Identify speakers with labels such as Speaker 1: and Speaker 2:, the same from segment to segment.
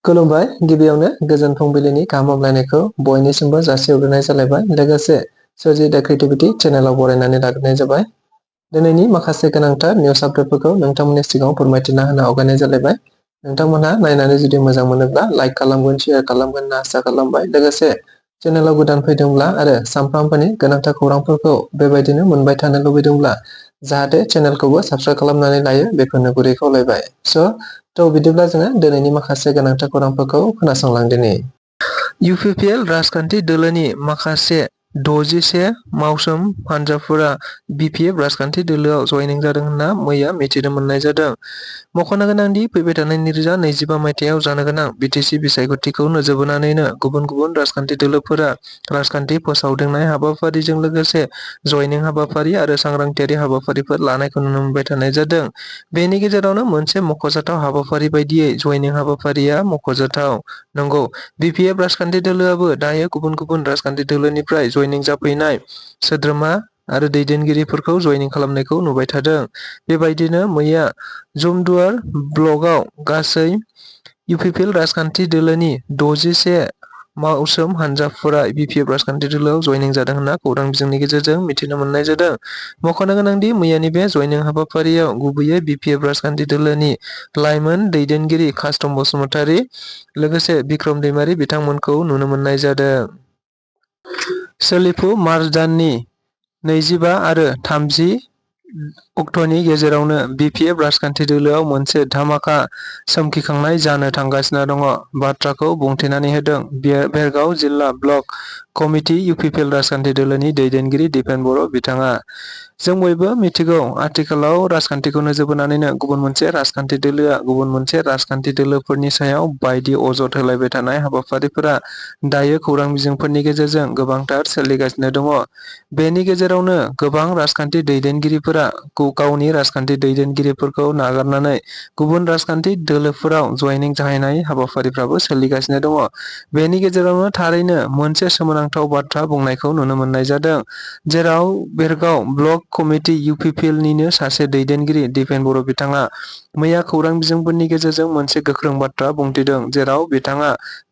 Speaker 1: खुलुमबाय गिबियावनो गोजोन फुंबिलिनि गाहाम हामलायनायखौ बयनिसिमबो जासिहरग्रोनाय जालायबाय लोगोसे सोरजि दा क्रिएटिविटी चेनेलाव बरायनानै लाग्रोनाय जाबाय। दिनैनि माखासे गोनांथार निउस आपडेटफोरखौ नोंथांमोननि सिगाङाव फोरमायथिना होनो आवगायनाय जालायबाय। नोंथांमोनहा नायनानै जुदि मोजां मोनोब्ला लाइक खालामगोन शेयार खालामगोन होनना आसा खालामबाय। लोगोसे चेनेलाव गोदान फैदोंब्ला आरो सानफ्रामबोनि गोनांथार खौरांफोरखौ बेबायदिनो मोनबाय थानो लुबैदोंब्ला जाहाथे चेनेलखौबो साबस्क्राइब खालामनानै लायो बेखौनो गुरै खावलायबाय। बिदिब्ला जोङो दिनैनि माखासे गोनांथार खौरांफोरखौ खोनासंलांदिनि। UPPL राजखान्थि दोलोनि माखासे 61 मावसोम हानजाफोरा BPF राजखान्थि दोलोआव जयनिं जादों होनना मैया मिथिनो मोननाय जादों। मख'नो गोनांदि फैबाय थानाय 2025 मायथाइयाव जानो गोनां बिटिसि बिसायख'थिखौ नोजोर बोनानैनो गुबुन गुबुन राजखान्थि दोलोफोरा राजखान्थि फोसावदिंनाय हाबाफारिजों लोगोसे जयनिं हाबाफारि आरो सांग्रांथियारि हाबाफारिफोर लानायखौ नुनो मोनबाय थानाय जादों। बेनि गेजेरावनो मोनसे मख'जाथाव हाबाफारि बायदियै जयनिं हाबाफारिया मख'जाथाव। नंगौ, BPF राजखान्थि दोलोआबो दायो गुबुन गुबुन राजखान्थि दोलोनिफ्राय जयनिं जाफैनाय सोद्रोमा आरो दैदेनगिरिफोरखौ जयनिं खालामनायखौ नुबाय थादों। बेबायदिनो मैया जमदुवार ब्लकआव गासै UPPL राजखान्थि दोलोनि 61 मावसोम हानजाफोरा BPF राजखान्थि दोलोआव जयनिं जादों होनना खौरां बिजोंनि गेजेरजों मिथिनो मोननाय जादों। मख'नो गोनांदि मैयानि बे जयनिं हाबाफारियाव गुबैयै BPF राजखान्थि दोलोनि लाइमोन दैदेनगिरि कास्टम बसुमतारी लोगोसे बिक्रम दैमारी बिथांमोनखौ नुनो मोननाय जादों। सोलिफु मार्च दाननि 25 आरो 30 अक्ट'नि गेजेरावनो BPF राजखान्थि दोलोआव मोनसे धामाका सोमखिखांनाय जानो थांगासिनो दङ। बाथ्राखौ बुंथिनानै होदों बेरगाव जिल्ला ब्लक कमिटि UPPL राजखान्थि दोलोनि दैदेनगिरि दिपेन बर' बिथाङा। जों बयबो मिथिगौ आथिखालाव राजखान्थिखौ नोजोर बोनानैनो गुबुन मोनसे राजखान्थि दोलोआ गुबुन मोनसे राजखान्थि दोलोफोरनि सायाव बायदि अजद होलायबाय थानाय हाबाफारिफोरा दायो खौरां बिजोंफोरनि गेजेरजों गोबांथार सोलिगासिनो दङ। बेनि गेजेरावनो गोबां राजखान्थि दैदेनगिरिफोरा गावनि राजखान्थि दैदेनगिरिफोरखौ नागारनानै गुबुन राजखान्थि दोलोफोराव जयनिं जाहैनाय हाबाफारिफ्राबो सोलिगासिनो दङ। बेनि गेजेरावनो थारैनो मोनसे सोमोनांथाव बाथ्रा बुंनायखौ नुनो मोननाय जादों। जेराव बेरगाव ब्लक कमिटि UPPL निनो सासे दैदेनगिरि दिपेन बर' बिथाङा मैया खौरां बिजोंफोरनि गेजेरजों मोनसे गोख्रों बाथ्रा बुंथिदों। जेराव बिथाङा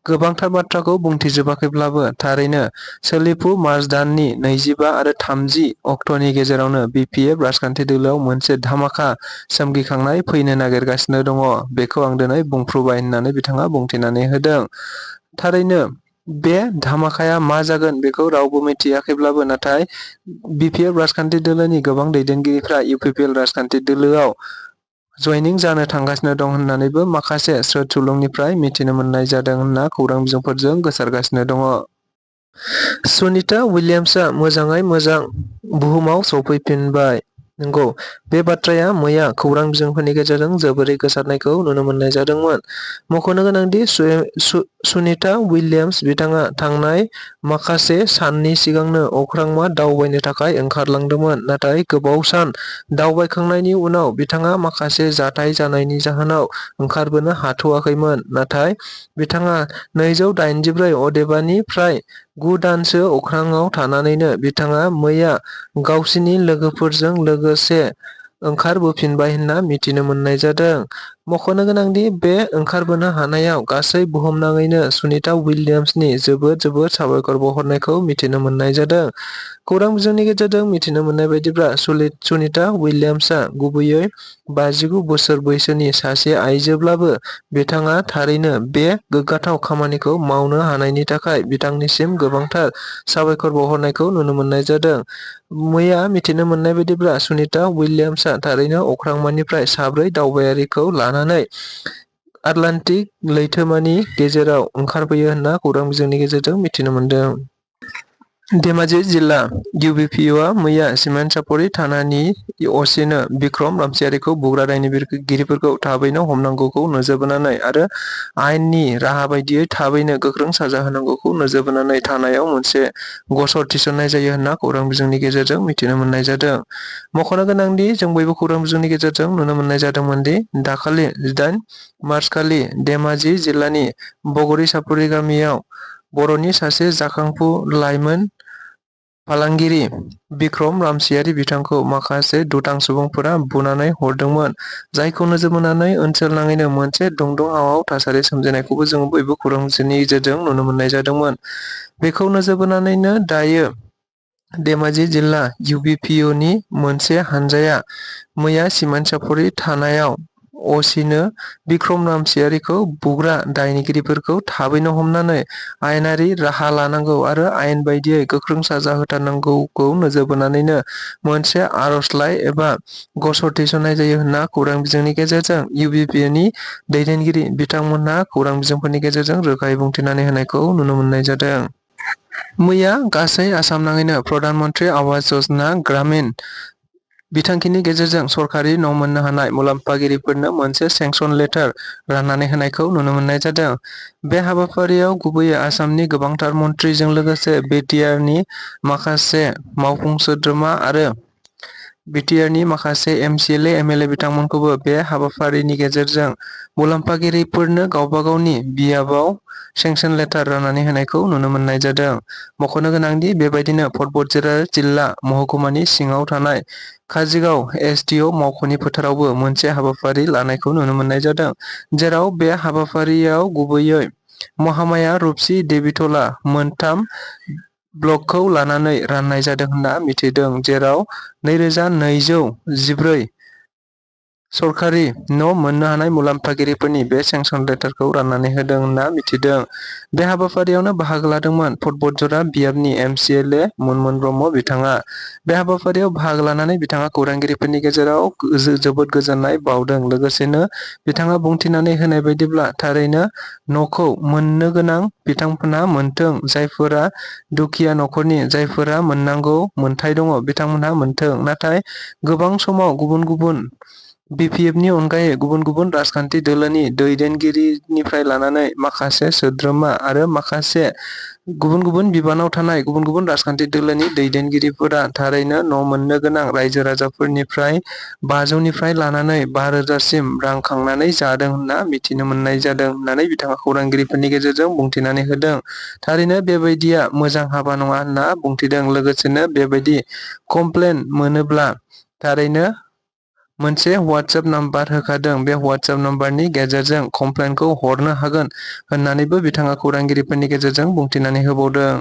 Speaker 1: गोबांथार बाथ्राखौ बुंथिजोबाखैब्लाबो थारैनो सोलिफु मार्च दाननि 25 आरो 30 अक्ट'नि गेजेरावनो BPF राजखान्थि दोलोआव मोनसे धामाका सोमजिखांनाय फैनो नागिरगासिनो दङ। बेखौ आं दिनै बुंफ्रुबाय होननानै बिथाङा बुंथिनानै होदों। थारैनो बे धामाकाया मा जागोन बेखौ रावबो मिथियाखैब्लाबो नाथाय BPF राजखान्थि दोलोनि गोबां दैदेनगिरिफ्रा UPPL राजखान्थि दोलोआव जयनिं जानो थांगासिनो दं होननानैबो माखासे स्रोत सुलुंनिफ्राय मिथिनो मोननाय जादों होनना खौरां बिजोंफोरजों गोसारगासिनो दङ। सुनिता उइलियाम्सआ मोजाङै मोजां बुहुमाव सौफैफिनबाय। नंगौ, बे बाथ्राया मैया खौरां बिजोंफोरनि गेजेरजों जोबोरै गोसारनायखौ नुनो मोननाय जादोंमोन। मख'नो गोनांदि सुनिता उइलियाम्स बिथाङा थांनाय माखासे साननि सिगांनो अख्रांमा दावबायनो थाखाय ओंखारलांदोंमोन। नाथाय गोबाव सान दावबायखांनायनि उनाव बिथाङा माखासे जाथाय जानायनि जाहोनाव ओंखारबोनो हाथ'वाखैमोन। नाथाय बिथाङा 284 अदेबानि फ्राय 9 दानसो अख्राङाव थानानैनो बिथाङा मैया गावसिनि लोगोफोरजों लोगोसे ओंखारबोफिनबाय होनना मिथिनो मोननाय जादों। मख'नो गोनांदि बे ओंखारबोनो हानायाव गासै बुहुमनाङैनो सुनिता उइलियाम्सनि जोबोद साबायखर बावहरनायखौ मिथिनो मोननाय जादों। खौरां बिजोंनि गेजेरजों मिथिनो मोननाय बायदिब्ला सुनिता उइलियाम्सआ गुबैयै 59 बोसोर बैसोनि सासे आइजोब्लाबो बिथाङा थारैनो बे गोग्गाथाव खामानिखौ मावनो हानायनि थाखाय बिथांनिसिम गोबांथार साबायखर बावहरनायखौ नुनो मोननाय जादों। मैया मिथिनो मोननाय बायदिब्ला सुनिता उइलियाम्सआ थारैनो अख्रांमानिफ्राय 4 दावबायारिखौ लानानै आटलान्टिक लैथोमानि गेजेराव ओंखारबोयो होनना खौरां बिजोंनि गेजेरजों मिथिनो मोनदों। धेमाजि जिल्ला UBPUआ मैया सिमानसापरि थानानि असिनो बिक्रम रामसियारिखौ बुग्रा दायनिगिरिफोरखौ थाबैनो हमनांगौखौ नोजोर बोनानै आरो आयेननि राहा बायदियै थाबैनो गोख्रों साजा होनांगौखौ नोजोर बोनानै थानायाव मोनसे गसर थिसननाय जायो होनना खौरां बिजोंनि गेजेरजों मिथिनो मोननाय जादों। मख'नो गोनांदि जों बयबो खौरां बिजोंनि गेजेरजों नुनो मोननाय जादोंमोन दि दाखालि 18 मार्चखालि धेमाजि जिल्लानि बगरिसापुरि गामियाव बर'नि सासे जाखांफु लाइमोन फालांगिरि बिक्रम रामसियारि बिथांखौ माखासे दुथां सुबुंफोरा बुनानै हरदोंमोन, जायखौ नोजोर बोनानै ओनसोल नाङैनो मोनसे दुं-दुं आव थासारि सोमजिनायखौबो जों बयबो खौरां बिजोंनि गेजेरजों नुनो मोननाय जादोंमोन। बेखौ नोजोर बोनानैनो दायो धेमाजि जिल्ला UBPनि मोनसे हानजाया मैया सिमानसाफुरि थानायाव असिनो बिक्रम रामसियारिखौ बुग्रा दायनिगिरिफोरखौ थाबैनो हमनानै आयेनारि राहा लानांगौ आरो आयेन बायदियै गोख्रों साजा होथारनांगौखौ नोजोर बोनानैनो मोनसे आर'जलाइ एबा गसर थिसननाय जायो होनना खौरां बिजोंनि गेजेरजों UBPनि दैदेनगिरि बिथांमोनहा खौरां बिजोंफोरनि गेजेरजों रोखायै बुंथिनानै होनायखौ नुनो मोननाय जादों। मैया गासै आसाम नाङैनो प्रधान मन्त्रि आवास यजना ग्रामीण बिथांखिनि गेजेरजों सरकारि न' मोननो हानाय मुलाम्फागिरिफोरनो मोनसे सेंसन लेटार राननानै होनायखौ नुनो मोननाय जादों। बे हाबाफारियाव गुबैयै आसामनि गोबांथार मन्थ्रिजों लोगोसे BTRनि माखासे मावफुं सोद्रोमा आरो BTRनि माखासे MCLA MLA बिथांमोनखौबो बे हाबाफारिनि गेजेरजों मुलाम्फागिरिफोरनो गावबा गावनि बियाबाव सेंसन लेटार राननानै होनायखौ नुनो मोननाय जादों। मख'नो गोनांदि बेबायदिनो पर्बतझार जिल्ला महकुमानि सिङाव थानाय काजिगाव SDO मावख'नि फोथारावबो मोनसे हाबाफारि लानायखौ नुनो मोननाय जादों, जेराव बे हाबाफारियाव गुबैयै महामाया रुपसि देबितला मोनथाम ब्लकखौ लानानै राननाय जादों होनना मिथिदों, जेराव 2214 सरकारि न' मोननो हानाय मुलाम्फागिरिफोरनि बे सेंसन लेटारखौ राननानै होदों होनना मिथिदों। बे हाबाफारियावनो बाहागो लादोंमोन पर्बतझार बियाबनि MCLA मुनमुन ब्रह्म बिथाङा। बे हाबाफारियाव बाहागो लानानै बिथाङा खौरांगिरिफोरनि गेजेराव जोबोद गोजोननाय बावदों। लोगोसेनो बिथाङा बुंथिनानै होनाय बायदिब्ला थारैनो न'खौ मोननो गोनां बिथांमोनहा मोनथों, जायफोरा दुखिया नखरनि, जायफोरा मोननांगौ मोनथाय दङ बिथांमोनहा मोनथों। नाथाय गोबां समाव गुबुन गुबुन BPFनि अनगायै गुबुन गुबुन राजखान्थि दोलोनि दैदेनगिरिनिफ्राय लानानै माखासे सोद्रोमा आरो माखासे गुबुन गुबुन बिबानाव थानाय गुबुन गुबुन राजखान्थि दोलोनि दैदेनगिरिफोरा थारैनो न' मोननो गोनां रायजो राजाफोरनिफ्राय 500 निफ्राय लानानै 5,000 सिम रां खांनानै जादों होनना मिथिनो मोननाय जादों होननानै बिथाङा खौरांगिरिफोरनि गेजेरजों बुंथिनानै होदों। थारैनो बेबायदिया मोजां हाबा नङा होनना बुंथिदों। लोगोसेनो बेबायदि कमप्लेन मोनोब्ला थारैनो मोनसे WhatsApp नाम्बार होखादों, बे WhatsApp नाम्बारनि गेजेरजों कमप्लेनखौ हरनो हागोन होननानैबो बिथाङा खौरांगिरिफोरनि गेजेरजों बुंथिनानै होबावदों।